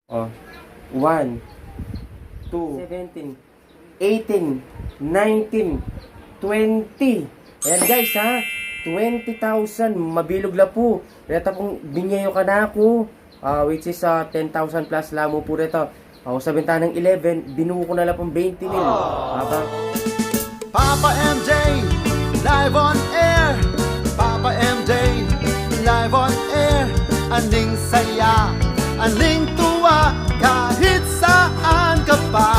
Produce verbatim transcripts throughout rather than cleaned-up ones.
Oh. One, two, seventeen, eighteen, nineteen, twenty. Ayan guys ha, twenty thousand, mabilug la pu. Reta pung binye yu kanaku, ah, which is ah, ten thousand plus la mu pu reta. Ah, sa bentana ng eleven, binuo ku na la pung twenty mil. Aba. Papa M J, live on air. Papa M J, live on air. Aning saya, aning tuwa, kahit saan ka pa.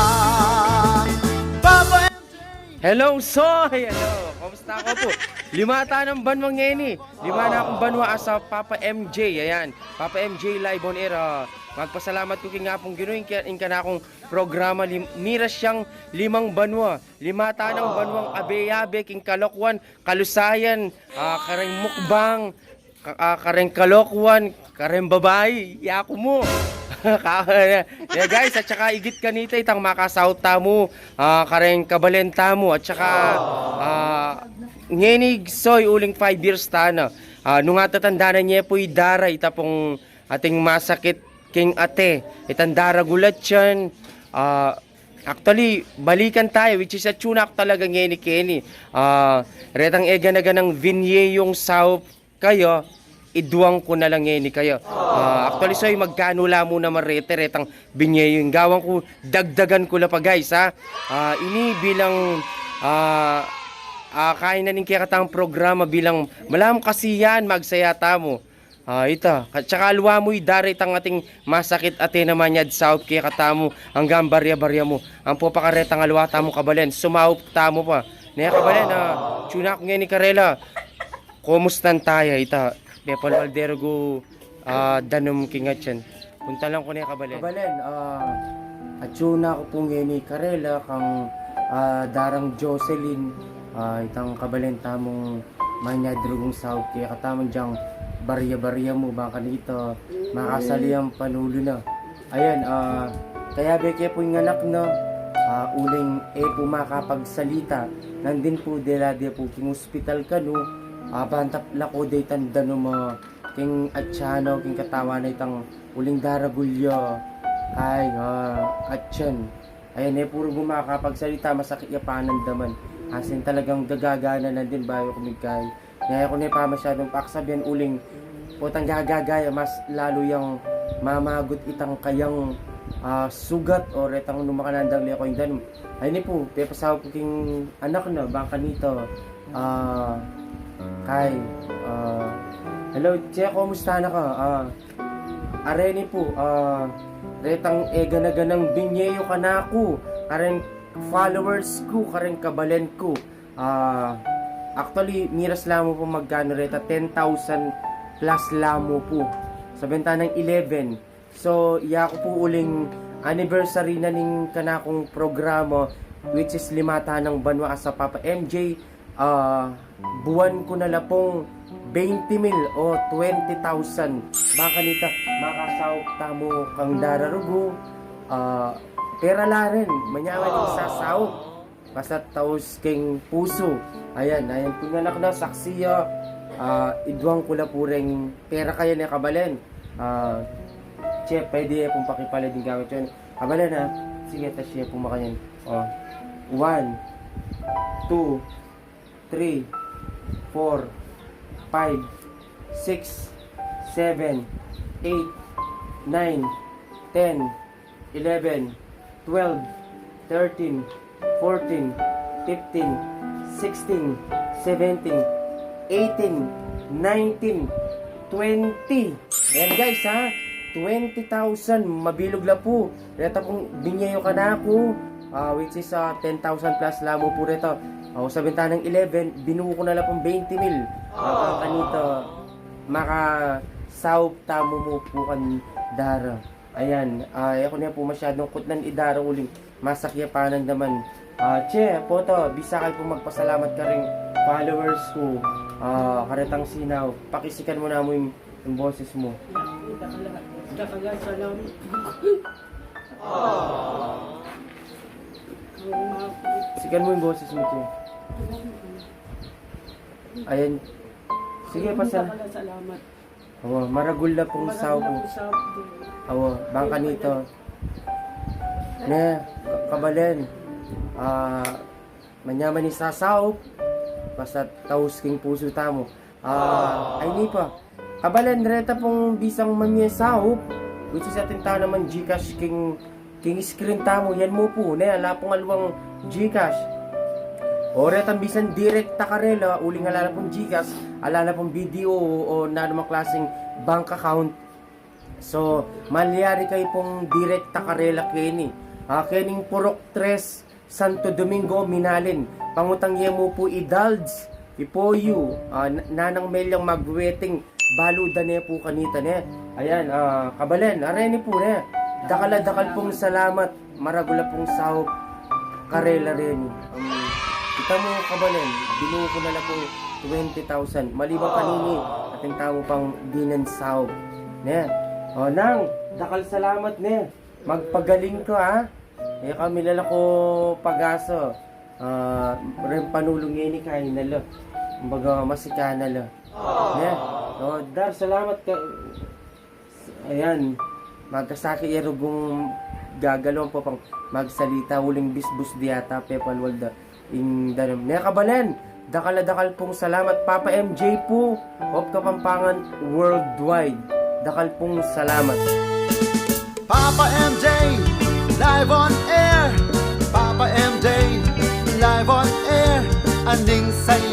Papa M J. Hello, Soy! Hello! Kumusta ka pu? Lima ta nang banwa ngeni. Lima na kung banwa as a Papa M J. Ayan. Papa M J live on air. Ah, magpasalamat ku king Apung Ginu, ing, ing kanakung programa lim-, miras yang limang banwa. Lima ta nang banwang abe-abe king kalokuan, kalusayan, ah, kareng mukbang, ka-, ah, kareng kalokuan, kareng babai, yaku mu. Ka-, yeah, guys, at saka igit kanita, itang makasaup tamu, ah, kareng kabalen tamu, at saka, ah, ngeni, Soy, uling five years ta na. Ah, nung atatandanan ye pu i dara, ita pung ating masakit king ate, itang daragul at yan, ah, actually, balikan tamu, which is atsu na ku talaga ngeni keni. Ah, retang e gana-ganang binye yung saup kaya, iduang ku na la ngeni kaya. Ah, actually, Soy, magkanu la mu naman reta, retang binye yu, gawan ku, dagdagan ku la pa, guys, ha? Ah, ini bilang, ah, ah, kaina ning kekatang programa bilang malam kasi yan, magsaya tamu. Ah, ita. At saka alwa mu i dara itang ating masakit ate na manyad saup kekatamu, anggang barya-barya mu. Ampo pa karetang alwa tamu kabalen, sumaup tamu pa. Ne, kabalen, ah, atsu na ku ngeni karela. Kumustan taya, ita. Pepalwal deragu, ah, danum king atyan. Puntalan ku ne, kabalen. Kabalen, ah, atsu na ku pu ngeni karela kang, ah, darang Jocelyn, ah, itang kabalen tamung manyad rugung saup kekatamu, anggang barya-barya mu, bang kanita, makasali yang panulu na. Ayan, ah, kayabe ke pu ing anak na, ah, uling e pu makapagsalita. Nandin pu, dela de pu king ospital kanu, ah, bantap la ku de itang danum, ah, king atyan na, king katawan na itang uling daragul ya, kay, ah, atyan. Ayan, e pu rugu makapagsalita, masakit ya panandaman. As in, talagang gagaga na nandin bayu ku migkay. Ngeni ku ne pa masyadung paksabian uling potang gagaga ya, mas lalu yang mamagut itang kayang, ah, sugat o retang nung makanandang le ku ing danum. Ay, ini pu, pepasaup ku king anak na, bang kanita, ah, kay, ah, hello, che, kumusta na ka? Ah, are ini pu, ah, retang e gana-ganang binye yu kanaku, kareng followers ku, kareng kabalen ku. Ah, actually, miras la mu pu magkanu reta, ten thousand plus la mu pu. Sa bentana ng eleven. So, yaku pu uling anniversary na ning kanakung programa, which is lima ta nang banwa as a Papa M J, ah, buwan ku na la pung twenty mil o twenty thousand. Bang kanita, makasaup tamu kang dararugu, ah, pera la rin, manyaman ing sasaup. Basta taus king pusu. Ayan, ayan pu ing anak na, saksi ya. Ah, iduang ku la pu reng pera kaya ne, kabalen. Ah, che, pwede ya pung pakipalad ing gamit yan. Kabalen, ha? Sige, tas siya pu makanyan. Oh. One, two, three, four, five, six, seven, eight, nine, ten, eleven, twelve, thirteen, fourteen, fifteen, sixteen, seventeen, eighteen, nineteen, twenty. Ayan guys, ha, twenty thousand, mabilug la pu. Reta pung binye yu kanaku, ah, which is, ah, ten thousand plus la mu pu reta. Ah, sa bentana ng eleven, binuo ku na la pung twenty mil. Ah, kanita, makasaup tamu mu pu kang dara. Ayan, ah, e ku ne pu masyadung kutnan i dara uling masakit ya panandaman. Ah, che, poto, bisa kay pu magpasalamat kareng followers ku. Ah, karetang sinaw, pakisikan mu namu ing, ing boses mu. Dakal a, dakal a salamat. Sikan mu ing boses mu, che. Ayan. Sige, pasal. Dakal a salamat. Awa, maragul la pung saup. Awa, bang kanita. Ne, kabalen. Ah, manyaman ing sasaup, basta taus king pusu tamu. Ah, ay, ini pa. Kabalen, reta pung bisang mamie saup, which is atin tana mang GCash king, king screen tamu, yan mu pu, ne, ala pung aluang GCash. O retang bisang direkta karela, uling ala na pung GCash, ala na pung BDO o nanumang klaseng bank account. So, malyari kayu pung direkta karela keni. Ah, kening Purok Tres, Santo Domingo, Minalin. Pangutang ye mu pu i Dalds, i Poyu, ah, n-, Nanang Melyang, magweting, balu da ne pu kanita ne. Ayan, ah, kabalen, areni pu ne. Dakal a dakal pung salamat, maragul a pung saup karela reni. Um, kita mu, kabalen, binuo ku na la pung twenty thousand. Maliban kanini, atin tamu pang dinan saup. Ne? O, Nang, dakal salamat ne. Magpagaling ka, ha? E ka milala ku pag-asa. Ah, reng panulung ini kaya na la. Kumbaga, masika na la. Ne? O, Dar, salamat ka. Ayan. Magkasakit ya rugung gagaluan pa pang magsalita, uling bisbus di yata, pepalwal da. Ing danum. Ne, kabalen, dakal a dakal pung salamat, Papa M J pu, of Kapampangan Worldwide. Dakal pung salamat. Papa M J, live on air. Papa M J, live on air. Aning say